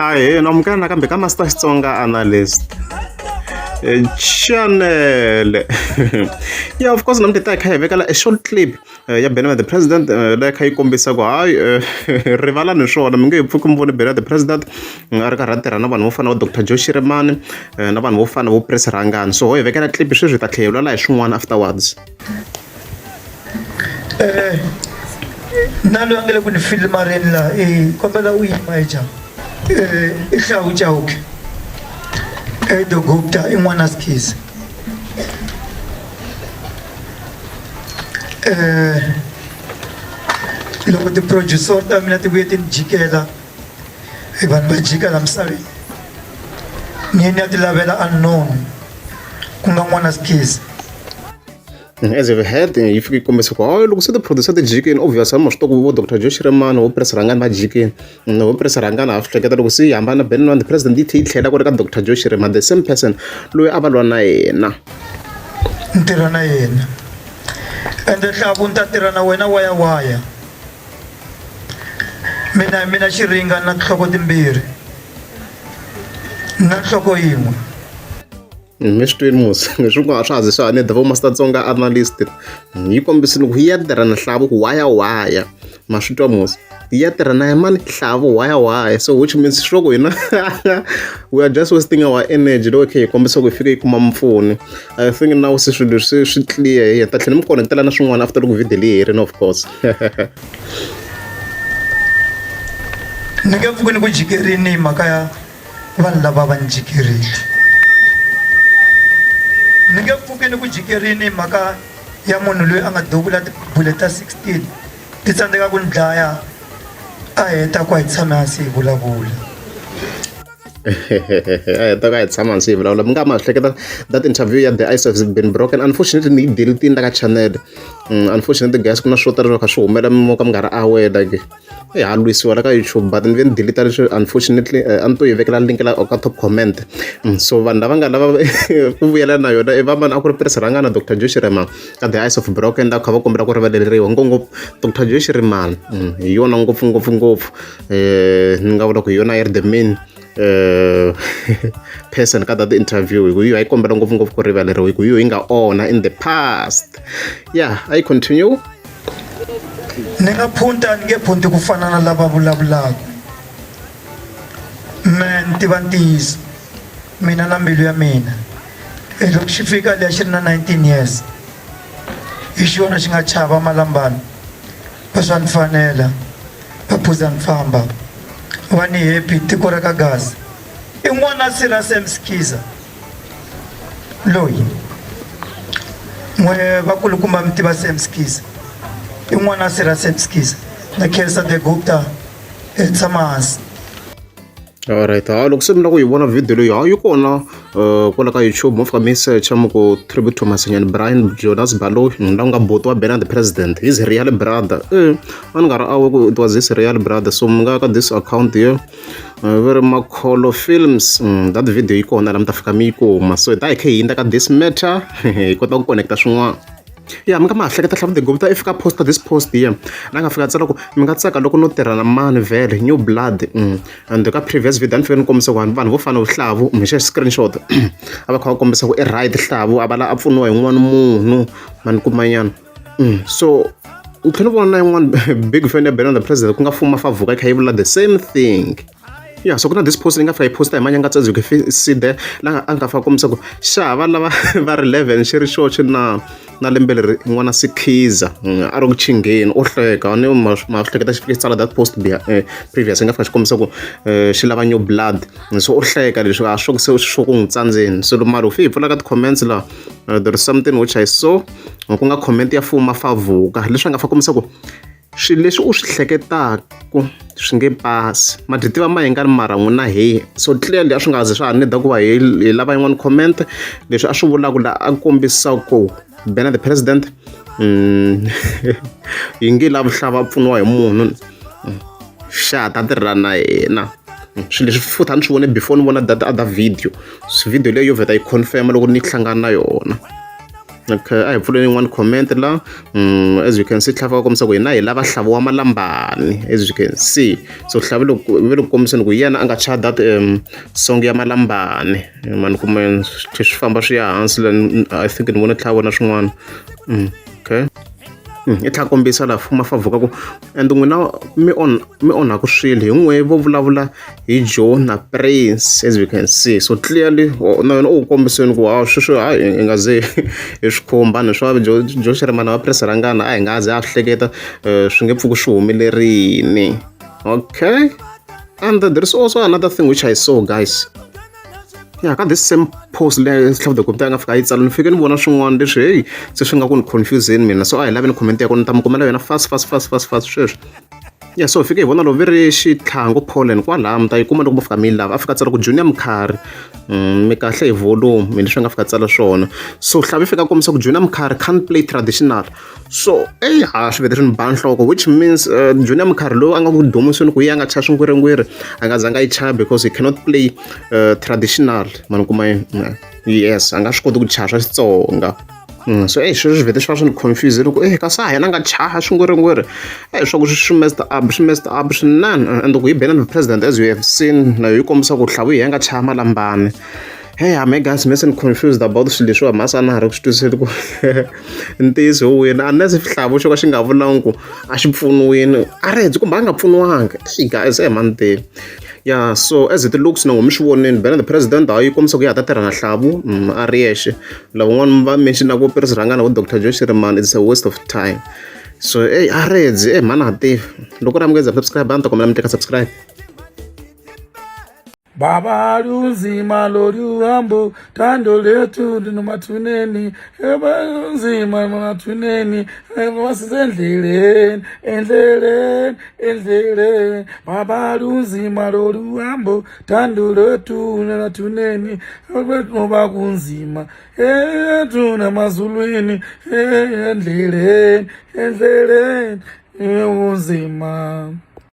Ahee, namukela nakambe ka Master Xitsonga Analyst channel. Yeah, of course namuntlha hi ta hi kha hi vekela a short clip ya Benny the President leyi kha yi kombisa ku hayi rivalani hi swona mi nge he pfuki mi vone Benny the President a ri karhi a tirha na vanhu vo fana na vo Doctor Joe Shirimani na vanhu vo fana na vo Prince Rhangani. So ho hi vekela clip sweswi hi ta tlhela hi vulavula hi swin'wana afterwards. Na loyi a nga le ku ni filimareni laha i kombela u yima hi ja i Hlawu Chauke Edo Gupta i n'wana Skhiza loko ti-producer ta mina ti vuye ti ni jikela hi vanhu va jika la misaveni ni ye ni ya ti lavela unknown ku nga n'wana Skhiza. As you've heard yi fike yi kombisa ku hayi loko se ti-producer ti jikile obvious ma swi tiva ku vo Doctor Joe Shirimani vo Prince Rhangani va jikile vo Prince Rhangani ha swi hleketa loko se yi hambana Benny the President yi tlhe yi tlhela ku ri ka Doctor Joe Shirimani the same person loyi a va lwa na yena. Ni tirha na yena ende Hlavu ni ta tirha na wena waya waya mina hi mina xiringa na tinhloko timbirhi na nhloko yin'we. Mi swi twini musi leswi ku a swa ha zi swa ha need vo Master Tsonga analyst yi kombisile ku yi ya tirha na Hlavu ku waya waya ma swi twa musi yi ya tirha na mani Hlavu waya waya so which means swo ku hina we are just wasting our energy loko hi kha hi kombisa ku hi fike hi kuma mpfuni I think now se swilo leswi swi clear hi ta tlhela mi connect-ela na swin'wana after loko video leyi herini of course. Ni nge pfuki ni ku jikerini hi mhaka ya Vanhu lava va ni jikerile. Ni nge pfuki ni ku jikerini hi mhaka ya munhu loyi a nga duvula tibullet ta 16 ti tsandzeka ku ni dlaya a heta ku a hi tshame hansi hi vulavula. A heta ku a hi tshama hansi hi vulavula mi nga ma hleketa that interview ya the ice has been broken unfortunately ni yi delete-ini la ka channel unfortunately guys ku na swo tala swo kha swi humela mi mo ka mi nga ri aware like e ha lwisiwa la ka YouTube but ni ve ni delete leswi unfortunately a ni to yi vekela link la ka top comment so vanhu lava nga lava ku vuyela na yona i va mani a ku ri Prince Rhangana Doctor Joe Shirimani ka the eyes of broken la kha va kombela ku rivaleriwa ngopfungopfu Doctor Joe Shirimani hi yona ngopfungopfu ngopfu ni nga vula ku hi yona yi ri the main person ka that interview hi ku yi kombela ngopfungopfu ku rivaleriwa hi ku yi nga onha in the past yeah I continue. Ni nga phunta ni nge phunti ku fana na lava vulavulaka. Mehe ni tiva ntiyiso mina na mbilu ya mina. E loko xi fika liya xi ri na 19 years hi xona xi nga chava malambani va swa ni fanela va phuza ni famba va ni happy tiko ra ka Gaza i n'wana sira Sam Skiza. Loyi n'we vakulukumba mi tiva Sam Skiza i n'wana sira Sam Skiza na khensa the Gupta e tshama hansi. Alright, ha loko se mi lava ku yi vona video leyi ha yi kona kwala ka YouTube mo fika mi search mi ku tribute to Masenyani Brian Jonas Baloyi la ku nga buti wa Benny the President his real brother a ni nga ri aware ku it was his real brother so mi nga ka this account here. Va ri Makholo Films that video yi kona la mi ta fika mi yi kuma so hi ta hi kha hi hundza ka this matter hi kota ku connect-a swin'wana. Ya mi nga ma ha hleketa Hlavu the Gupta i fika a post-a this post here la nga fika a tsala ku mi nga tsaka loko no tirha na mani vhele new blood and ka previous video a ni fike ni kombisa ku vanhu vo fana na Hlavu mi xa screenshot a va kha va kombisa ku i right Hlavu a va la a pfuniwa hi un'wana munhu ma ni kuma nyana. So ni tlhela ni vona na yin'wana big fan ya Benny the President ku nga Fuma Favuka yi kha yi vula the same thing. Ya so ku na this post leyi nga fika yi post-a hi Manyangatsi as you can see there laha a nga fika kombisa ku xa ha va lava va ri 11 xi ri xoxe na na lembe leri n'wana Sikhiza a ri ku chingheni o hleka ni ma ma swi hleketa xi fike xi tsala that post previous yi nga fika xi kombisa ku xi lava new blood so o hleka leswi a swo se swo ku n'wi tsandzeni so mara u fike hi pfula ka ti-comments laha there is something which I saw ku nga comment ya Fuma Favuka leswi a nga fa kombisa ku swilo leswi u swi hleketaku swi nge pasi ma dyi tiva mayengani mara n'wina he so clearly a swi nga ze swa ha need ku va hi hi lava yin'wana comment leswi a swi vulaka la a kombisa ku Benny the President yi nge lavi hlava pfuniwa hi munhu xa ha ta tirha na yena swilo leswi futhi a ni swi vone before ni vona that other video so video leyi yo vheta yi confirm loko ni hlangana na yona. Okay, a hi pfuleni yin'wana comment la. As you can see, tlhava va kombisa ku hina hi lava hlavu wa Malambani, as you can see. So hlavu loko ve le ku kombiseni ku yena a nga chaya that song ya Malambani mani, kumbe swi famba swi ya hansi la. I think ni vone tlhava vona swin'wana. Okay. I tlhela kombisa laha fuma favhuka ku and n'wina mi on mi onhaku swilo hi n'we vo vulavula hi Joe na Prince, as we can see. So clearly na yena u kombiseni ku ha sweswo hayi hi nga ze hi swi khumba ni swa Joe Joe Shirimani wa Prince Rhangana, a hi nga ze a swi hleketa swi nge pfuki swi humelerini. Okay, and there is also another thing which I saw, guys. Yeah, ka this same post leyi Hlavu the Computer a nga fika yi tsala, ni fike ni vona swin'wana leswi hey se swi nga ku ni confuseni mina. So a hi lavi ni comment ya kona, ni ta mi kumela yona fast fast fast fast fast sweswi. Yeah, so fike hi vona loko vi ri Xitlhangu Pollen kwalaha, mi ta yi kuma loko mo fika mi yi lava. A fika tsala ku Junior Mkhari, mi kahle hi volume mi leswi nga fika tsala swona. So Hlavu fika kombisa ku Junior Mkhari can't play traditional. So eyi ha swi vete swi ni ba nhloko, which means Junior Mkhari loyi a nga ku dumisweni ku yi a nga chaya swingwiringwiri, a nga zanga yi chaya because he cannot play traditional mani kuma. Yes, a nga swi koti ku chaya swa Xitsonga. So eyi sweswo swi vhete swi va swi ni confuse loko eh kasi a yena a nga chaya swingwiringwiri. Eh, swa ku swi messed up, swi messed up swinene. And ku hi Benny the President, as you have seen, na yi kombisa ku Hlavu hi nga chaya Malambani. Hey, ame guys, me se ni confused about swilo leswiwa, mhasa a na ha ri ku swi twisiseni ku ntiyiso hi wini, unless Hlavu xo ka xi nga vulangi ku a xi pfuniwini a ri kumbe a nga pfuniwanga. Hey guys, eh mani tivi. Yeah, so as it looks na mi swi vonini, Benny the President hayi yi kombisa ku ya ha ta tirha na Hlavu a ri yexe. Lavan'wana va mention ku Prince Rhangana vo Dr Joe Shirimani, it's a waste of time. So ey a redzi eh mhani ha tivi loko ri amukeza subscribe, a ni ta kombela mi teka subscribe. Baba lunzima loluhambo thando lethu linomathuneni lunzima mathuneni wasisendleleni endleleni endleleni baba lunzima loluhambo thando lethu nemathuneni ngoba kunzima ethu namazulwini endleleni endleleni kunzima.